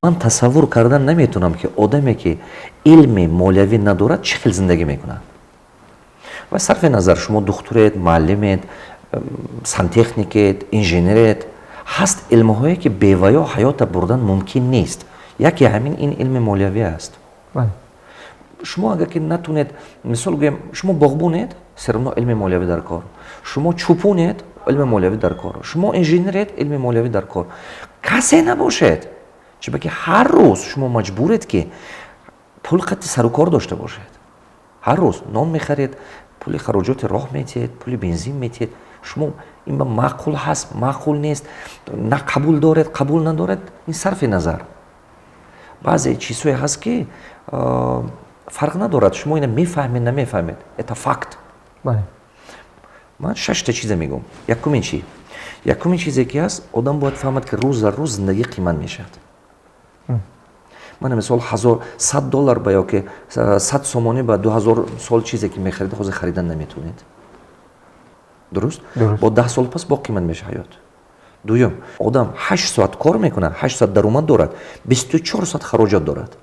Ман тасаввур кардан наметавонам, ки одаме, ки илми молиявӣ надорад, чӣ хел зиндагӣ мекунад. Ва сарфи назар, шумо духтуред, муаллимед, сантехникед, инженеред, ҳаст илмҳое, ки беваё ҳаёта бурдан мумкин нест. Яке ҳамин ин илми молиявӣ аст. Шумо агар ки натунед, мисол гӯем, шумо боғбонед, всё равно илми молиявӣ дар кор, шумо чӯпонед, илми молиявӣ дар кор, шумо инженеред, илми молиявӣ дар кор, касе набошед. Чунки ҳар рӯз шумо маҷбуред, ки пул қати сару кор дошта бошед. Ҳар рӯз нон мехаред, пули хароҷоти роҳ метиҳед, пули бензин метиҳед. Шумо ин ба маъқул ҳаст, маъқул нест, на қабул доред, қабул надоред, ин сарфи назар. Баъзе чизҳое ҳаст, ки фарқ надорад, шумо ина мефаҳмед, намефаҳмед, это факт. Ман шашта чиза мегӯм. Якумин чи? Якумин чизе ки ҳаст, одам бояд фаҳмад, ки рӯз дар рӯз зиндагӣ қимат мешавад. Мана мисол, ҳазор 100 доллар ба ёки 100 сомонӣ ба 2000 сол чизе ки мехарид, ҳозир харидан наметавонед. Дуруст? Бо 10 сол пас бо қимат мешавад ҳаёт. Дуюм, одам 8 соат кор мекунад, 8 соат даромад дорад, 24 соат хароҷот дорад.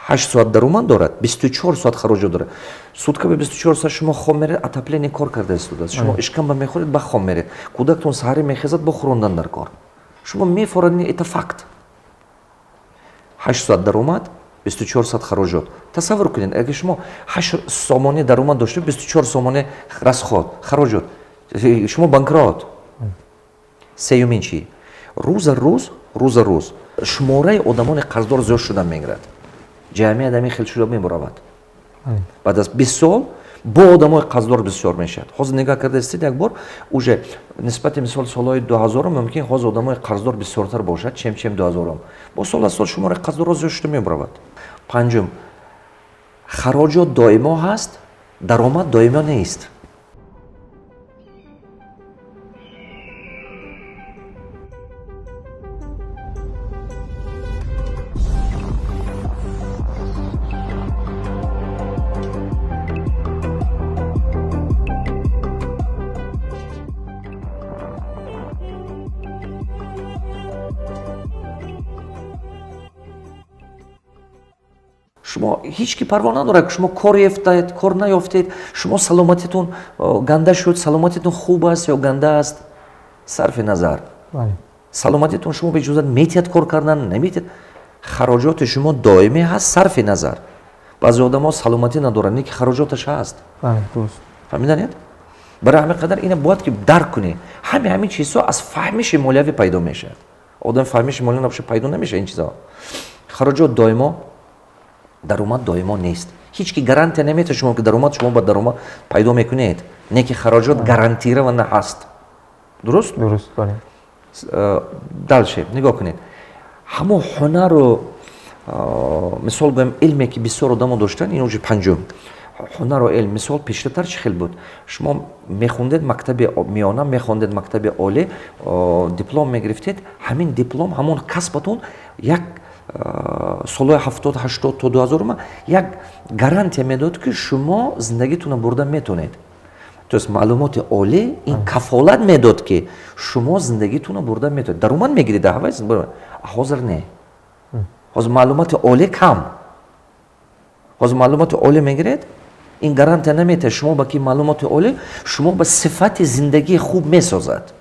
8 соат даромад дорад, 24 соат хароҷот дорад. Сутка ба 24 соат шумо хоб меред, отопление кор карда истодааст, шумо ишкамба мехӯред, ба хоб меред, кӯдактон саҳарӣ мехезад, бо хӯрондан дар кор, шумо мефорад. Это факт. 8 соат даромад, 24 соат хароҷот. Тасаввур кунед, агар шумо 8 сомонӣ даромад дошта, 24 сомонӣ расход, хароҷот, шумо банкрот. Сеюмин чӣ? Рӯза рӯз, рӯза рӯз шумораи одамони қарздор зиёд шуда мегирад. Ҷамъият ҳамин хел шуда мебаравад. Баъд аз 20 сол бо одамои қарздор бисёр мешавад. Ҳозир нигоҳ карда истед, як бор уже нисбати мисол солҳои 2000-ум мумкин ҳозир одамои қарздор бисёртар бошад, чем 2000-ум. Бо сол аз сол шумораи қарздорҳо зиёд шуда мебаравад. Панҷум, хароҷот доимо ҳаст, даромад доимо нест. Шумо ҳеҷ ки парво надорад, ки шумо кор ёфтед, кор наёфтед, шумо саломатитон ганда шуд, саломатитон хуб аст ё ганда аст, сарфи назар, саломатитон шумо ба иҷозат метиҳад кор кардан, наметиҳад, хароҷоти шумо доимӣ ҳаст, сарфи назар. Баъзе одамо саломатӣ надоранд, не ки хароҷоташ ҳаст. Фаҳмиданед? Барои ҳамин қадар ина бояд ки дарк кунӣ. Ҳамин чизҳо аз фаҳмиши молиявӣ пайдо мешавад. Одам фаҳмиши молиявӣ набошад, пайдо намешавад ин чизҳо. Хароҷот доимо, даромад доимо нест. Ҳеҷ ки гарантия наметиҳад шумо, ки даромад шумо ба даромад пайдо мекунед, не ки хароҷот гарантированно ҳаст. Дуруст? Дуруст, бале. Дальше нигоҳ кунед, ҳамон ҳунару мисол гӯем, илме, ки бисёр одамо доштанд, ин уже панҷум, ҳунару илм. Мисол, пештартар чӣ хел буд? Шумо мехондед мактаби миёна, мехондед мактаби олӣ, диплом мегирифтед. Ҳамин диплом, ҳамон касбатон як солҳои 70, 80 то 2000-ума як гарантия медод, ки шумо зиндагитонро бурда метавонед. То есть маълумоти олӣ ин кафолат медод, ки шумо зиндагитонро бурда метавонед, даромад мегиред. Ҳозир не, ҳозир маълумоти олӣ кам. Ҳозир маълумоти олӣ мегиред, ин гарантия наметиҳад шумо ба ки маълумоти олӣ шумо ба сифати зиндагии хуб месозад,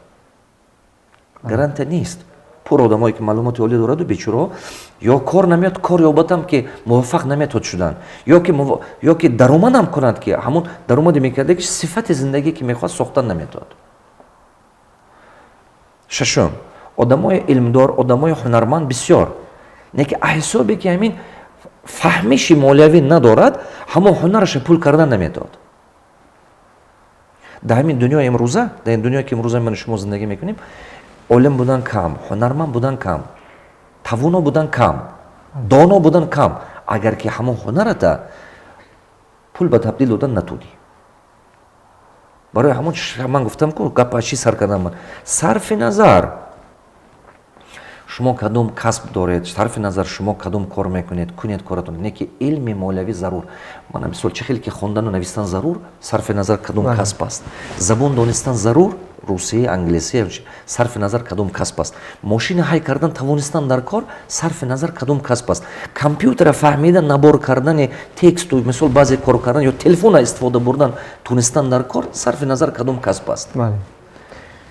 гарантия нест. Пур одамое, ки маълумоти олӣ дораду, бечораҳо ё кор намеёд, кор ёбатам, ки муваффақ наметавод шудан, ё ки даромадам кунад, ки ҳамон даромаде мекарда, ки сифати зиндагие, ки мехоҳад, сохтан наметавад. Шашум, одамои илмдор, одамои ҳунарманд бисёр, не ки ҳисобе, ки ҳамин фаҳмиши молиявӣ надорад, ҳамон ҳунараша пул кардан наметавад. Дар ҳамин дунёи имрӯза, дар ин дунёе, ки имрӯза ман шумо зиндагӣ мекунем, олим будан кам, ҳунарманд будан кам, тавоно будан кам, доно будан кам, агар ки ҳамон ҳунарата пул ба табдил додан натунӣ. Барои ҳамон ман гуфтам, ку гап аз чӣ сар кардам ман? Сарфи назар, шумо кадом касб доред, сарфи назар, шумо кадом кор мекунед, кунед коратон, не ки илми молиявӣ зарур. Мана мисол, чӣ хеле ки хондану навистан зарур, сарфи назар кадом касб аст, забон донистан зарур. Русӣ, англисӣ, сарфи назар кадом касб аст. Мошина ҳай кардан тавонистан дар кор, сарфи назар кадом касб аст. Компютера фаҳмида, набор кардани тексту, мисол, баъзе кор кардан ё телефона истифода бурдан тунистан дар кор, сарфи назар кадом касб аст.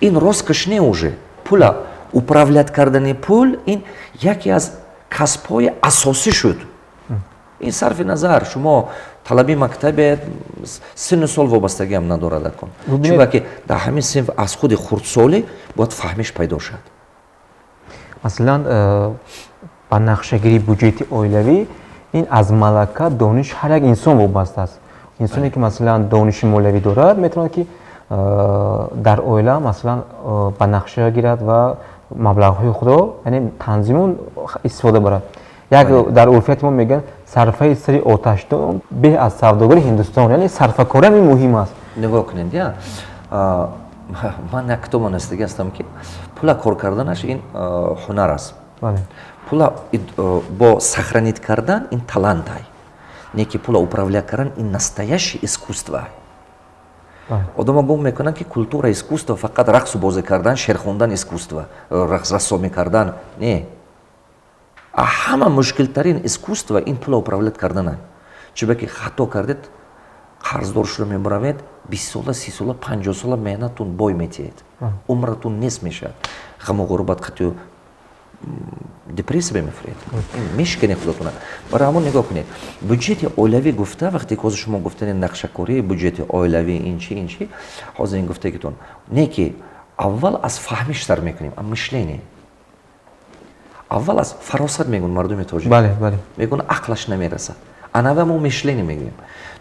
Ин роскошь не уже. Пула управлять кардани пул, ин яке аз касбҳои асосӣ шуд. Ин сарфи назар шумо талаби мактабе, синну сол вобастагиам надорад акун, чунки дар ҳамин синф аз худи хурдсолӣ бояд фаҳмиш пайдо шавад. Масалан, ба нақшагирии буҷети оилавӣ ин аз малака, дониш ҳар як инсон вобаста аст. Инсоне ки, масалан, дониши молиявӣ дорад, метавонад ки дар оила, масалан, ба нақша гирад ва маблағҳои худро, яъне, танзиму истифода барад. Як дар урфияти мо мегӯянд: «Сарфаи сари оташдон беҳ аз савдогари Ҳиндустон», яъне сарфакорӣ ҳам муҳим аст. Нигоҳ кунед, я ман як китоба навистагӣ ҳастам, ки пула кор карданаш ин ҳунар аст, пула бо сохранить кардан ин талантай, не ки пула управлять кардан ин настоящее искусство. Одама гум мекунанд, ки культура, искусство фақат рақсу бозӣ кардан, шеър хондан искусство, рассомӣ кардан не. А ҳама мушкилтарин искусство ин пула управлять карданай. Чунки ки хато кардед, қарздор шуда мебаравед, 20 сола, 30 сола, 50 сола меҳнаттун бой метиҳед, умратун нест мешавад, ғаму ғурбат қатию депрессия мефуред, мешиканед худатона. Барои ҳамон нигоҳ кунед, бюджети оилавӣ гуфта, вақте ки ҳозир шумо гуфтани нақшакории бюджети оилавӣ, ин чи, ин чи, ҳозир ин гуфтагитон не, ки аввал аз фаҳмиш сар мекунем, аз мышление, аввал аз фаросат мегӯн мардуми тоҷик. Бале, бале. Мегӯн, ақлаш намерасад. Анава мо мышление мегӯем.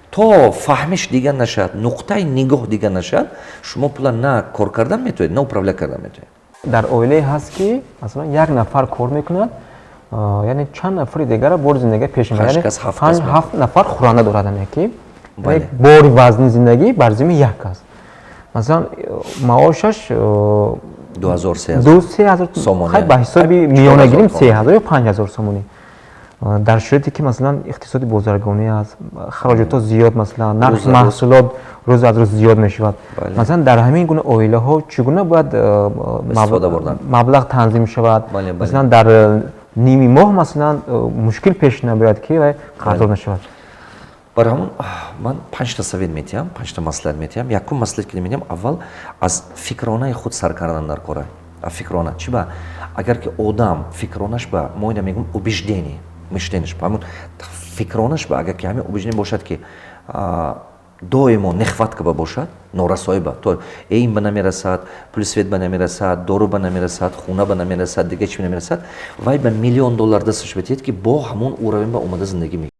То фаҳмиш дигар нашавад, нуқтаи нигоҳ дигар нашавад, шумо пула на кор кардан метавонед, на управлять кардан метавонед. Дар оилае ҳаст, ки, масалан, як нафар кор мекунад, яъне чанд нафари дигара бори зиндагӣ пеш мебарад, ҳафт нафар хӯранда дорад, яъне ки бори вазни зиндагӣ бар зимми як аст. Масалан, маошаш 2000, 3000. 2-3 ҳазор. Сомонӣ. Ба ҳисоби миёна гирем, 3000 ё 5000 сомонӣ. Дар шароите ки, масалан, иқтисоди бозаргонӣ аст, хароҷотҳо зиёд, масалан, нархи маҳсулот рӯз аз рӯз зиёд мешавад, масалан, дар ҳамин гуна оилаҳо чӣ гуна бояд маблағ танзим шавад? Масалан, дар ними моҳ, масалан, мушкил пеш набояд, ки вай қарздор нашавад. Барои ҳамон ман панҷта совет метиҳам, панҷта маслиҳат метиҳам. Якум маслиҳат, ки медиҳам, аввал аз фикронаи худ сар кардан дар кора. Фикрона чӣ ба? Агар ки одам фикронаш ба, мо ина мегӯем, убеждение, мышление ш, ҳамун фикронаш ба, агар ки ҳамин убеждение бошад, ки доимо нехватка ба бошад, норасоӣ ба, то ин ба намерасад, пули свет ба намерасад, дору ба намерасад, хуна ба намерасад, дига чи намерасад, вай ба миллион доллар дасташ битиҳед, ки бо ҳамон уровень ба омада зиндагӣ мекунад.